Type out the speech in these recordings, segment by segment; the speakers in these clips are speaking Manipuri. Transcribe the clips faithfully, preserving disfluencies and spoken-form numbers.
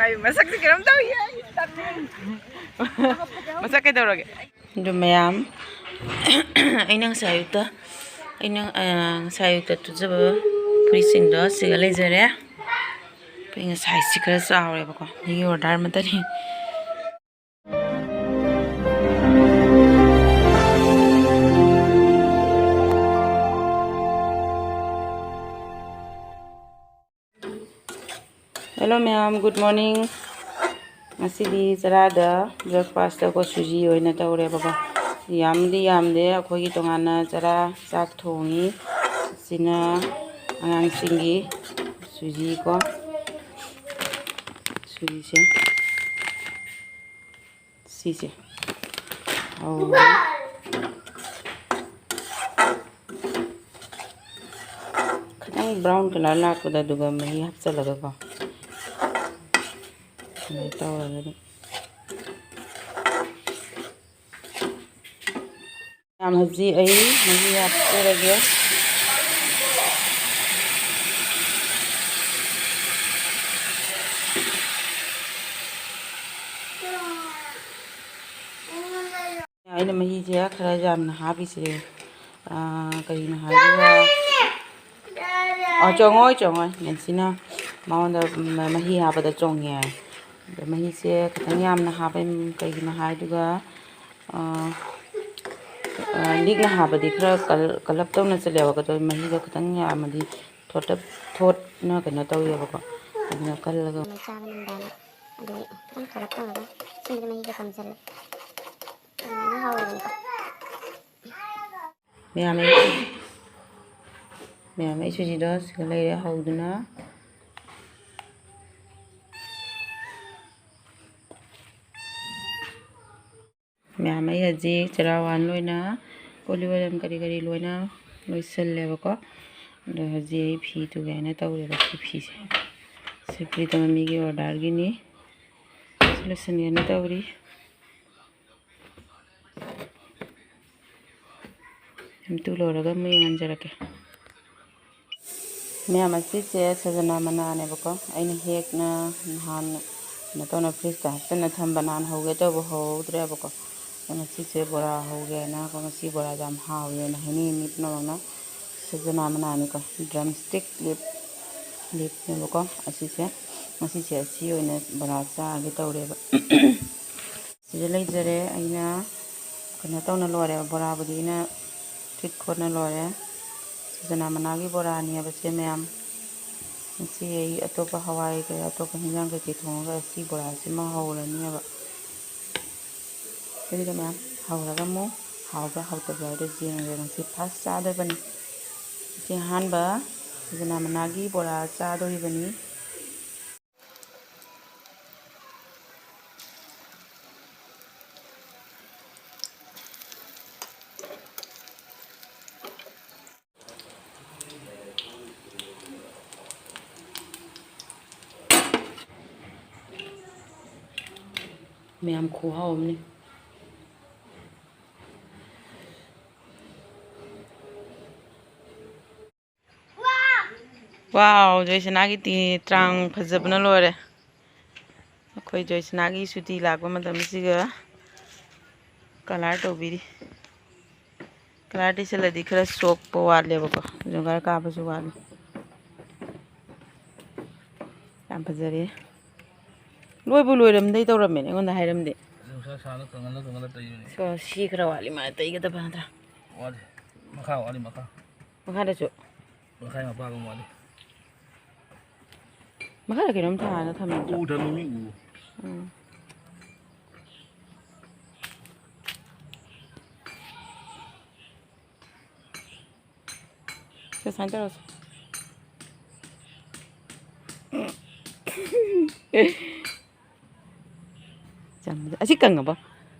ꯑꯩ ꯃꯁꯛꯁꯦ ꯀꯩꯅꯣꯝ ꯇꯧꯏ, ꯑꯩ ꯇꯜꯂꯦ꯫ ꯃꯁꯛ ꯀꯩꯗꯧꯔꯒꯦ? ꯑꯗꯨ ꯃꯌꯥꯝ, ꯑꯩꯅ ꯉꯁꯥꯏ ꯑꯌꯨꯛꯇ, ꯑꯩꯅ, ꯑ, ꯉꯁꯥꯏ ꯑꯌꯨꯛꯇ ꯇꯨꯖꯕ ꯐꯨꯔꯤꯠꯁꯤꯡꯗꯣ ꯁꯤꯒ ꯂꯩꯖꯔꯦ꯫ ꯑꯩ ꯉꯁꯥꯏꯁꯤ ꯈꯔ ꯆꯥꯎꯔꯦꯕꯀꯣ, ꯃꯤꯒꯤ order ꯑꯃꯠꯇꯅꯤ꯫ Hello ꯃꯌꯥꯝ, good morning꯫ ꯉꯁꯤꯗꯤ ꯆꯔꯥꯗ breakfastꯇꯀꯣ ꯁꯨꯖꯤ ꯑꯣꯏꯅ ꯇꯧꯔꯦꯕꯀꯣ꯫ ꯌꯥꯝꯗꯤ ꯌꯥꯝꯗꯦ, ꯑꯩꯈꯣꯏꯒꯤ ꯇꯣꯉꯥꯟꯅ ꯆꯔꯥ ꯆꯥꯛ ꯊꯣꯡꯉꯤ꯫ ꯑꯁꯤꯅ ꯑꯉꯥꯡꯁꯤꯡꯒꯤ ꯁꯨꯖꯤꯀꯣ, ꯁꯨꯖꯤꯁꯦ꯫ ꯁꯤꯁꯦ꯫ ꯑꯧ꯫ ꯈꯤꯇꯪ brown colour ꯂꯥꯛꯄꯗ ꯑꯗꯨꯒ ꯃꯍꯤ ꯍꯥꯞꯆꯤꯜꯂꯒꯀꯣ꯫ ꯑꯗꯨꯃꯥꯏꯅ ꯇꯧꯔꯒ ꯑꯗꯨꯝ꯫ ꯌꯥꯝ ꯍꯧꯖꯤꯛ ꯑꯩ ꯃꯍꯤ ꯍꯥꯞꯆꯔꯒꯦ꯫ ꯑꯩꯅ ꯃꯍꯤꯁꯦ ꯈꯔ ꯌꯥꯝꯅ ꯍꯥꯞꯄꯤꯁꯦ, ꯑꯥ, ꯀꯔꯤꯅꯣ ꯍꯥꯏꯔꯒ, ꯑꯣ, ꯆꯣꯡꯉꯣꯏ, ꯆꯣꯡꯉꯣꯏ꯫ ꯅꯦꯟꯁꯤꯅ ꯃꯉꯣꯟꯗ ꯃ-, ꯃꯍꯤ ꯍꯥꯞꯄꯗ ꯆꯣꯡꯉꯦ ꯍꯥꯏ꯫ ꯑꯗ ꯃꯍꯤꯁꯦ ꯈꯤꯇꯪ ꯌꯥꯝꯅ ꯍꯥꯞꯄꯦ꯫ ꯀꯩꯒꯤꯅꯣ ꯍꯥꯏꯗꯨꯒ, ꯑꯥ, ꯑꯥ, ꯂꯤꯛꯅ ꯍꯥꯞꯄꯗꯤ ꯈꯔ ꯀꯜ-, ꯀꯜꯂꯞ ꯇꯧꯅ ꯆꯠꯂꯦꯕꯀꯣ꯫ ꯑꯗꯣ ꯃꯍꯤꯗꯣ ꯈꯤꯇꯪ ꯌꯥꯝꯃꯗꯤ ꯊꯣꯠꯇꯞ-, ꯊꯣꯠꯅ ꯀꯩꯅꯣ ꯇꯧꯋꯦꯕꯀꯣ꯫ ꯑꯗꯨꯅ ꯀꯜꯂꯒ ꯃꯩ ꯆꯥꯕ ꯉꯝꯗꯦꯅ ꯑꯗꯨꯒꯤ ꯈꯤꯇꯪ ꯀꯜꯂꯞ ꯇꯧꯔꯒ ꯏꯁꯤꯡꯗ ꯃꯍꯤꯁꯦ ꯀꯪꯁꯤꯜꯂꯦ꯫ ꯑꯗꯨꯃꯥꯏꯅ ꯍꯧꯔꯦ꯫ ꯃꯌꯥꯝ ꯑꯩ, ꯃꯌꯥꯝ ꯑꯩ ꯁꯨꯖꯤꯗꯣ ꯁꯤꯒ ꯂꯩꯔꯦ ꯍꯧꯗꯨꯅ꯫ ꯃꯌꯥꯝ ꯑꯩ ꯍꯧꯖꯤꯛ ꯆꯔꯥ ꯋꯥꯟ ꯂꯣꯏꯅ ꯀꯣꯜ ꯂꯤꯛ ꯋꯥꯏꯔꯝ ꯀꯔꯤ ꯀꯔꯤ ꯂꯣꯏꯅ ꯂꯣꯏꯁꯤꯜꯂꯦꯕꯀꯣ꯫ ꯑꯗꯣ ꯍꯧꯖꯤꯛ ꯑꯩ ꯐꯤ ꯇꯨꯒꯦ ꯍꯥꯏꯅ ꯇꯧꯔꯦꯕ ꯁꯤ ꯐꯤꯁꯦ꯫ ꯁꯤ ꯐꯨꯔꯤꯠ ꯑꯃ ꯃꯤꯒꯤ orderꯒꯤꯅꯤ꯫ ꯁꯤ ꯂꯣꯏꯁꯤꯟꯒꯦꯅ ꯇꯧꯔꯤ꯫ ꯑꯗꯨ ꯂꯣꯏꯔꯒ ꯑꯃꯨꯛ ꯌꯦꯡꯍꯟꯖꯔꯛꯀꯦ꯫ ꯃꯌꯥꯝ, ꯑꯁꯤꯁꯦ ꯁꯖꯅꯥ ꯃꯅꯥꯅꯦꯕꯀꯣ꯫ ꯑꯩꯅ ꯍꯦꯛꯅ ꯅꯍꯥꯟ ꯀꯩꯅꯣ ꯇꯧꯅ ꯐ꯭ꯔꯤꯖꯇ ꯍꯥꯞꯆꯤꯟꯅ ꯊꯝꯕ, ꯅꯍꯥꯟ ꯍꯧꯒꯦ ꯇꯧꯕ ꯍꯧꯍꯧꯗ꯭ꯔꯦꯕꯀꯣ꯫ ꯑꯗꯣ ꯉꯁꯤꯁꯦ ꯕꯣꯔꯥ ꯍꯧꯒꯦꯅ, ꯉꯁꯤ ꯕꯣꯔꯥꯁꯦ ꯌꯥꯝ ꯍꯥꯎꯋꯦꯅ ꯍꯥꯏꯅꯩ ꯃꯤ ꯄꯨꯝꯅꯃꯛꯅ꯫ ꯁꯖꯅꯥ ꯃꯅꯥꯅꯤꯀꯣ, ꯗ꯭ꯔꯝ ꯁ꯭ꯇꯤꯛ ꯂꯤꯞ, ꯂꯤꯞꯅꯦꯕꯀꯣ꯫ ꯑꯁꯤꯁꯦ, ꯉꯁꯤꯁꯦ ꯑꯁꯤ ꯑꯣꯏꯅ ꯕꯣꯔꯥ ꯆꯥꯒꯦ ꯇꯧꯔꯦꯕ꯫ ꯁꯤꯗ ꯂꯩꯖꯔꯦ꯫ ꯑꯩꯅ ꯀꯩꯅꯣ ꯇꯧꯅ ꯂꯣꯏꯔꯦ, ꯕꯣꯔꯥꯕꯨꯗꯤ ꯑꯩꯅ ꯊꯤꯠ ꯈꯣꯠꯅ ꯂꯣꯏꯔꯦ꯫ ꯁꯖꯅꯥ ꯃꯅꯥꯒꯤ ꯕꯣꯔꯥꯅꯤ ꯍꯥꯏꯕꯁꯦ ꯃꯌꯥꯝ꯫ ꯉꯁꯤ ꯑꯩ ꯑꯇꯣꯞꯄ ꯍꯋꯥꯏ ꯀꯩꯀꯥ, ꯑꯇꯣꯞꯄ ꯍꯤꯟꯖꯥꯡ ꯀꯩꯀꯩ ꯊꯣꯡꯉꯒ ꯁꯤ ꯕꯣꯔꯥꯁꯤꯃ ꯍꯧꯔꯅꯦꯕ꯫ ꯑꯗꯨꯒ ꯃꯌꯥꯝ ꯍꯧꯔꯒ ꯑꯃꯨꯛ ꯍꯥꯎꯕ꯭ꯔꯥ ꯍꯥꯎꯇꯕ꯭ꯔꯥ ꯍꯥꯏꯗꯣ ꯌꯦꯡꯉꯒꯦ꯫ ꯉꯁꯤ ꯐꯥꯔꯁ ꯆꯥꯗꯣꯏꯕꯅꯤ꯫ ꯉꯁꯤ ꯑꯍꯥꯟꯕ ꯁꯖꯅꯥ ꯃꯅꯥꯒꯤ ꯕꯣꯔꯥ ꯆꯥꯗꯣꯔꯤꯕꯅꯤ꯫ ꯃꯌꯥꯝ ꯈꯨꯍꯥꯎ ꯑꯃꯅꯤ꯫ ꯋꯥꯎ, ꯖꯣꯏꯁꯅꯥꯒꯤ ꯇꯤ-, ꯇ꯭ꯔꯥꯡ ꯐꯖꯕꯅ ꯂꯣꯏꯔꯦ꯫ ꯑꯩꯈꯣꯏ ꯖꯣꯏꯁꯅꯥꯒꯤ ꯁꯨꯇꯤ ꯂꯥꯛꯄ ꯃꯇꯝꯁꯤꯒ ꯀꯂꯔ ꯇꯧꯕꯤꯔꯤ꯫ ꯀꯂꯔ ꯇꯩꯁꯜꯂꯗꯤ ꯈꯔ ꯁꯣꯛꯄ ꯋꯥꯠꯂꯦꯕꯀꯣ, ꯖꯣꯒꯔ ꯀꯥꯕꯁꯨ ꯋꯥꯠꯂꯦ꯫ ꯌꯥꯝ ꯐꯖꯔꯦ꯫ ꯂꯣꯏꯕꯨ ꯂꯣꯏꯔꯝꯗꯩ ꯇꯧꯔꯝꯃꯦꯅꯦ, ꯑꯩꯉꯣꯟꯗ ꯍꯥꯏꯔꯝꯗꯦ꯫ ꯅꯨꯡꯁꯥ ꯁꯥꯅ ꯀꯪꯍꯜꯂ ꯀꯪꯍꯜꯂ ꯇꯩꯕꯅꯤ꯫ ꯁꯣ, ꯁꯤ ꯈꯔ ꯋꯥꯠꯂꯤ ꯃꯥ ꯇꯩꯒꯗꯕ ꯅꯠꯇ꯭ꯔꯥ? ꯋꯥꯠꯂꯤ꯫ ꯃꯈꯥ ꯋꯥꯠꯂꯤ, ꯃꯈꯥ꯫ ꯃꯈꯥꯗꯁꯨ? ꯃꯈꯥ ꯃꯄꯥꯒ ꯋꯥꯠꯂꯤ꯫ ꯃꯈꯥꯗ ꯀꯩꯅꯣꯝ ꯊꯥꯔꯒ ꯊꯝꯃꯤ꯫ ꯎ ꯊꯝꯃꯤ, ꯃꯤ ꯎ꯫ ꯎꯝ꯫ ꯁꯦ, ꯁꯨꯃꯥꯏꯅ ꯇꯧꯔꯁꯤ꯫ ꯆꯥꯃꯗ-, ꯑꯁꯤ ꯀꯪꯉꯕꯣ?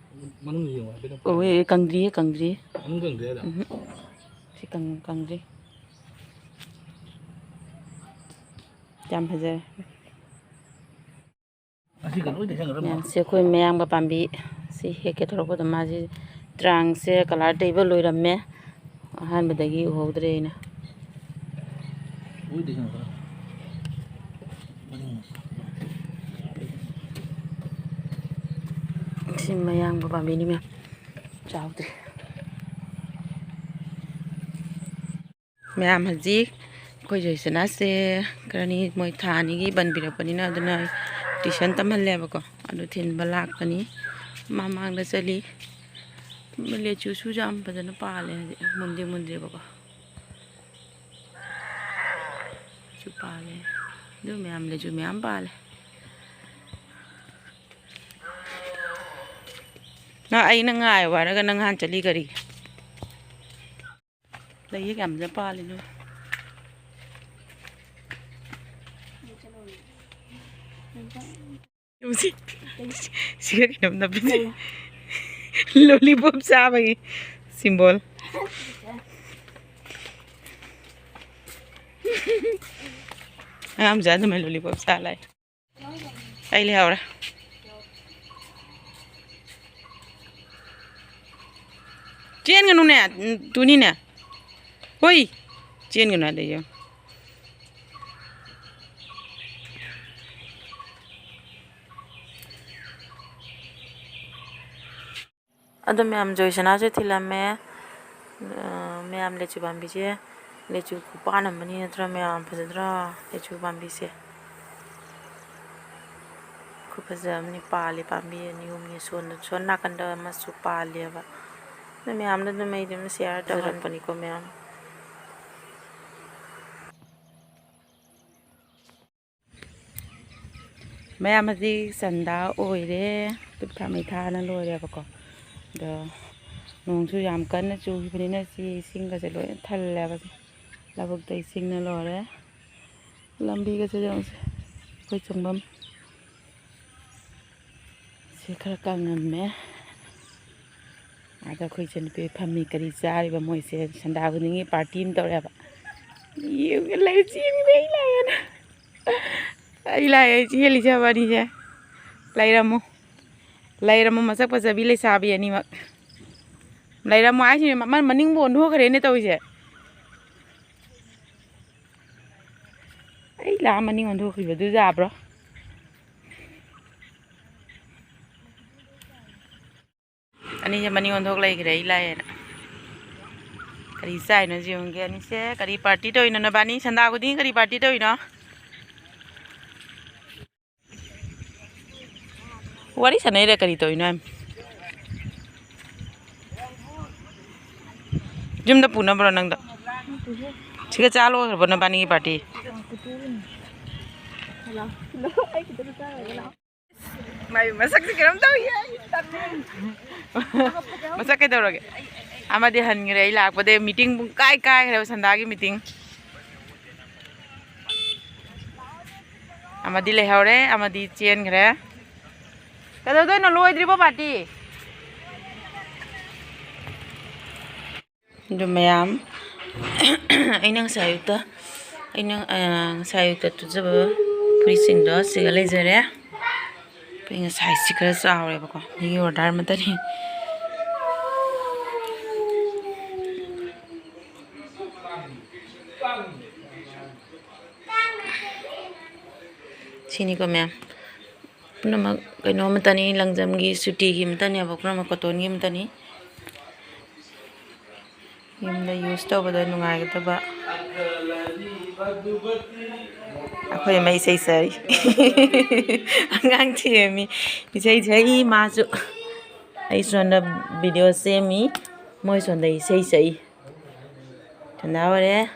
ꯃꯅꯨꯡꯗ ꯌꯦꯡꯉꯣ ꯍꯥꯏꯐꯦꯠ꯫ ꯑꯣ, ꯑꯦ, ꯀꯪꯗ꯭ꯔꯤꯌꯦ, ꯀꯪꯗ꯭ꯔꯤꯌꯦ꯫ ꯃꯅꯨꯡ ꯀꯪꯗ꯭ꯔꯤ ꯍꯥꯏꯔꯣ? ꯎꯝꯍꯨꯝ꯫ ꯁꯤ ꯀꯪ-, ꯀꯪꯗ꯭ꯔꯤ꯫ ꯌꯥꯝ ꯐꯖꯔꯦ꯫ ꯑꯁꯤꯒ ꯂꯣꯏ ꯇꯩꯁꯟꯒꯗꯕꯅꯤ꯫ ꯃꯌꯥꯝꯁꯦ ꯑꯩꯈꯣꯏ ꯃꯌꯥꯝꯕ ꯄꯥꯝꯕꯤ ꯁꯤ ꯍꯦꯛꯀꯦ ꯊꯣꯛꯂꯛꯄꯗ ꯃꯥꯁꯤ ꯇ꯭ꯔꯥꯡꯁꯦ ꯀꯂꯔ ꯇꯩꯕ ꯂꯣꯏꯔꯝꯃꯦ꯫ ꯑꯍꯥꯟꯕꯗꯒꯤ ꯎꯍꯧꯗ꯭ꯔꯦ ꯑꯩꯅ꯫ ꯁꯤ ꯃꯌꯥꯡꯕ ꯄꯥꯝꯕꯤꯅꯤ ꯃꯌꯥꯝ, ꯆꯥꯎꯗ꯭ꯔꯤ꯫ ꯃꯌꯥꯝ, ꯍꯧꯖꯤꯛ ꯑꯩꯈꯣꯏ ꯖꯣꯏꯁꯅꯥꯁꯦ ꯀꯔꯅꯤ ꯃꯣꯏ ꯊꯥ ꯑꯅꯤꯒꯤ ꯕꯟ ꯄꯤꯔꯛꯄꯅꯤꯅ, ꯑꯗꯨꯅ ꯑꯩ ꯇ꯭ꯌꯨꯁꯟ ꯇꯝꯍꯜꯂꯦꯕꯀꯣ꯫ ꯑꯗꯨ ꯊꯤꯟꯕ ꯂꯥꯛꯄꯅꯤ꯫ ꯃꯃꯥꯡꯗ ꯆꯠꯂꯤ꯫ ꯂꯦꯆꯨꯁꯨ ꯌꯥꯝ ꯐꯖꯅ ꯄꯥꯜꯂꯦ ꯍꯧꯖꯤꯛ, ꯃꯨꯟꯗꯤ ꯃꯨꯟꯗ꯭ꯔꯤꯕꯀꯣ꯫ ꯁꯨ ꯄꯥꯜꯂꯦ꯫ ꯑꯗꯨ ꯃꯌꯥꯝ ꯂꯩꯁꯨ ꯃꯌꯥꯝ ꯄꯥꯜꯂꯦ꯫ ꯅꯪ ꯑꯩꯅ ꯉꯥꯏꯌꯣ ꯍꯥꯏꯔꯒ ꯅꯪ ꯍꯥꯟꯅ ꯆꯠꯂꯤ ꯀꯔꯤꯒꯤ? ꯂꯩꯌꯦ ꯀꯌꯥꯝ ꯐꯖꯅ ꯄꯥꯜꯂꯤꯅꯣ꯫ ꯌꯦꯡꯉꯨꯁꯤ꯫ ꯁꯤꯒ ꯀꯩꯅꯣꯝ ꯅꯞꯄꯤꯁꯦ꯫ ꯀꯩꯅꯣ? ꯂꯣꯂꯤꯄꯣꯞ ꯆꯥꯕꯒꯤ ꯁꯤꯝꯕꯣꯜ꯫ ꯑꯉꯥꯡ ꯃꯆꯥ ꯑꯗꯨꯃꯥꯏꯅ ꯂꯣꯂꯤꯄꯣꯞ ꯆꯥ ꯂꯥꯛꯑꯦ꯫ ꯑꯩ ꯂꯩꯍꯧꯔꯦ꯫ ꯆꯦꯟꯒꯅꯨꯅꯦ, ꯇꯨꯅꯤꯅꯦ꯫ ꯍꯣꯏ, ꯆꯦꯟꯒꯅꯨ ꯑꯗꯩ ꯌꯦꯡꯉꯨ꯫ ꯑꯗꯣ ꯃꯌꯥꯝ ꯖꯣꯏꯁꯅꯥꯁꯨ ꯊꯤꯜꯂꯝꯃꯦ꯫ ꯑ, ꯃꯌꯥꯝ ꯂꯦꯆꯨ ꯄꯥꯝꯕꯤꯁꯦ, ꯂꯦꯆꯨ ꯈꯨꯄꯥꯟ ꯑꯃꯅꯤ ꯅꯠꯇ꯭ꯔꯥ ꯃꯌꯥꯝ? ꯐꯖꯗ꯭ꯔꯥ ꯂꯦꯆꯨ ꯄꯥꯝꯕꯤꯁꯦ? ꯈꯨꯐꯖ ꯑꯃꯅꯤ ꯄꯥꯜꯂꯤ ꯄꯥꯝꯕꯤ ꯑꯅꯤ ꯑꯍꯨꯝꯅꯤ꯫ ꯁꯣꯝꯗ, ꯁꯣꯝ ꯅꯥꯀꯟꯗ ꯑꯃꯁꯨ ꯄꯥꯜꯂꯦꯕ꯫ ꯑꯗꯨ ꯃꯌꯥꯝꯗ ꯑꯗꯨꯝ ꯑꯩ ꯑꯗꯨꯝ ꯁꯤꯌꯥꯔ ꯇꯧꯔꯛꯄꯅꯤꯀꯣ ꯃꯌꯥꯝ꯫ ꯃꯌꯥꯝ ꯍꯧꯖꯤꯛ ꯆꯟꯗꯥ ꯑꯣꯏꯔꯦ꯫ ꯇꯨꯞ ꯊꯥ ꯃꯩ ꯊꯥꯅ ꯂꯣꯏꯔꯦꯕꯀꯣ꯫ ꯑꯗꯣ ꯅꯣꯡꯁꯨ ꯌꯥꯝ ꯀꯟꯅ ꯆꯨꯈꯤꯕꯅꯤꯅ ꯁꯤ ꯏꯁꯤꯡꯒꯁꯦ ꯂꯣꯏꯅ ꯊꯜꯂꯦꯕ꯫ ꯂꯧꯕꯨꯛꯇ ꯏꯁꯤꯡꯅ ꯂꯣꯏꯔꯦ꯫ ꯂꯝꯕꯤꯒꯁꯦ ꯌꯦꯡꯉꯨꯁꯦ꯫ ꯑꯩꯈꯣꯏ ꯆꯪꯐꯝ ꯁꯤ ꯈꯔ ꯀꯪꯉꯝꯃꯦ꯫ ꯑꯗ ꯑꯩꯈꯣꯏ ꯏꯆꯟꯅꯨꯄꯤ ꯐꯝꯃꯤ ꯀꯔꯤ ꯆꯥꯔꯤꯕ ꯃꯣꯏꯁꯦ ꯁꯟꯗꯥ ꯈꯨꯗꯤꯡꯒꯤ ꯄꯥꯔꯇꯤ ꯑꯃ ꯇꯧꯔꯦꯕ꯫ ꯌꯦꯡꯉꯨ ꯂꯩ ꯆꯦꯟꯈꯤꯕ ꯑꯩ ꯂꯥꯛꯑꯦꯅ꯫ ꯑꯩ ꯂꯥꯛꯑꯦ ꯆꯦꯜꯂꯤꯁꯦ ꯋꯥꯔꯤꯁꯦ꯫ ꯂꯩꯔꯝꯃꯨ꯫ ꯂꯩꯔꯝꯃꯨ ꯃꯁꯛ ꯐꯖꯕꯤ ꯂꯩꯁꯥꯕꯤ ꯑꯅꯤꯃꯛ꯫ ꯂꯩꯔꯝꯃꯨ ꯍꯥꯏꯁꯤꯅꯦ ꯃ-, ꯃꯅꯤꯡꯕꯨ ꯑꯣꯟꯊꯣꯛꯈ꯭ꯔꯦꯅꯦ ꯇꯧꯔꯤꯁꯦ꯫ ꯑꯩ ꯂꯥꯛꯑ ꯃꯅꯤꯡ ꯑꯣꯟꯊꯣꯛꯈꯤꯕꯗꯨ ꯌꯥꯕ꯭ꯔꯣ? ꯑꯅꯤꯁꯦ ꯃꯅꯤꯡ ꯑꯣꯟꯊꯣꯛ ꯂꯩꯈ꯭ꯔꯦ, ꯑꯩ ꯂꯥꯛꯑꯦꯅ꯫ ꯀꯔꯤ ꯆꯥꯏꯅꯣ ꯌꯦꯡꯒꯦ ꯑꯅꯤꯁꯦ꯫ ꯀꯔꯤ ꯄꯥꯔꯇꯤ ꯇꯧꯔꯤꯅꯣ ꯅꯕꯥꯅꯤ? ꯁꯟꯗꯥ ꯈꯨꯗꯤꯡꯒꯤ ꯀꯔꯤ ꯄꯥꯔꯇꯤ ꯇꯧꯔꯤꯅꯣ? ꯋꯥꯔꯤ ꯁꯥꯟꯅꯩꯔ ꯀꯔꯤ ꯇꯧꯔꯤꯅꯣ ꯍꯥꯏꯃꯤ? ꯌꯨꯝꯗ ꯄꯨꯅꯕ꯭ꯔꯣ ꯅꯪꯗꯣ? ꯁꯤꯒ ꯆꯥ ꯂꯣꯏꯈ꯭ꯔꯕꯣ ꯅꯕꯥꯅꯤꯒꯤ ꯄꯥꯔꯇꯤ? ꯃꯥꯏ ꯃꯁꯛꯁꯦ ꯀꯩꯅꯣꯝ ꯇꯧꯏꯌꯦ, ꯑꯩ ꯇꯜꯂꯦ꯫ ꯃꯁꯛ ꯀꯩꯗꯧꯔꯒꯦ? ꯑꯃꯗꯤ ꯍꯟꯈ꯭ꯔꯦ, ꯑꯩ ꯂꯥꯛꯄꯗꯩ ꯃꯤꯇꯤꯡ ꯄꯨꯡ ꯀꯥꯏ ꯀꯥꯏꯈ꯭ꯔꯦꯕ, ꯁꯟꯗꯥꯒꯤ ꯃꯤꯇꯤꯡ꯫ ꯑꯃꯗꯤ ꯂꯩꯍꯧꯔꯦ, ꯑꯃꯗꯤ ꯆꯦꯟꯈ꯭ꯔꯦ꯫ ꯀꯩꯗꯧꯗꯣꯏꯅꯣ, ꯂꯣꯏꯗ꯭ꯔꯤꯕꯣ ꯄꯥꯔꯇꯤ? ꯑꯗꯨ ꯃꯌꯥꯝ, ꯑꯩꯅ ꯉꯁꯥꯏ ꯑꯌꯨꯛꯇ, ꯑꯩꯅ, ꯑ, ꯉꯁꯥꯏ ꯑꯌꯨꯛꯇ ꯇꯨꯖꯕ ꯐꯨꯔꯤꯠꯁꯤꯡꯗꯣ ꯁꯤꯒ ꯂꯩꯖꯔꯦ꯫ ꯑꯩꯈꯣꯏ ꯉꯁꯥꯏ ꯁꯤ ꯈꯔ ꯆꯥꯎꯔꯦꯕꯀꯣ, ꯃꯤꯒꯤ order ꯑꯃꯠꯇꯅꯤ꯫ ꯁꯤꯅꯤꯀꯣ ꯃꯌꯥꯝ꯫ ꯄꯨꯝꯅꯃꯛ ꯀꯩꯅꯣ ꯑꯃꯠꯇꯅꯤ, ꯂꯪꯖꯝꯒꯤ ꯁꯨꯇꯤꯒꯤ ꯑꯃꯠꯇꯅꯦꯕ, ꯄꯨꯝꯅꯃꯛ cottonꯒꯤ ꯑꯃꯠꯇꯅꯤ꯫ ꯌꯨꯝꯗ use ꯇꯧꯕꯗ ꯅꯨꯡꯉꯥꯏꯒꯗꯕ꯫ ꯑꯩꯈꯣꯏ ꯑꯃ ꯏꯁꯩ ꯁꯛꯏ꯫ ꯑꯉꯥꯡ ꯊꯦꯝꯃꯤ꯫ ꯏꯁꯩ ꯁꯛꯏ ꯃꯥꯁꯨ꯫ ꯑꯩ ꯁꯣꯝꯗ video ꯁꯦꯝꯃꯤ꯫ ꯃꯣꯏ ꯁꯣꯝꯗ ꯏꯁꯩ ꯁꯛꯏ꯫ ꯁꯟꯗꯥ ꯑꯣꯏꯔꯦ꯫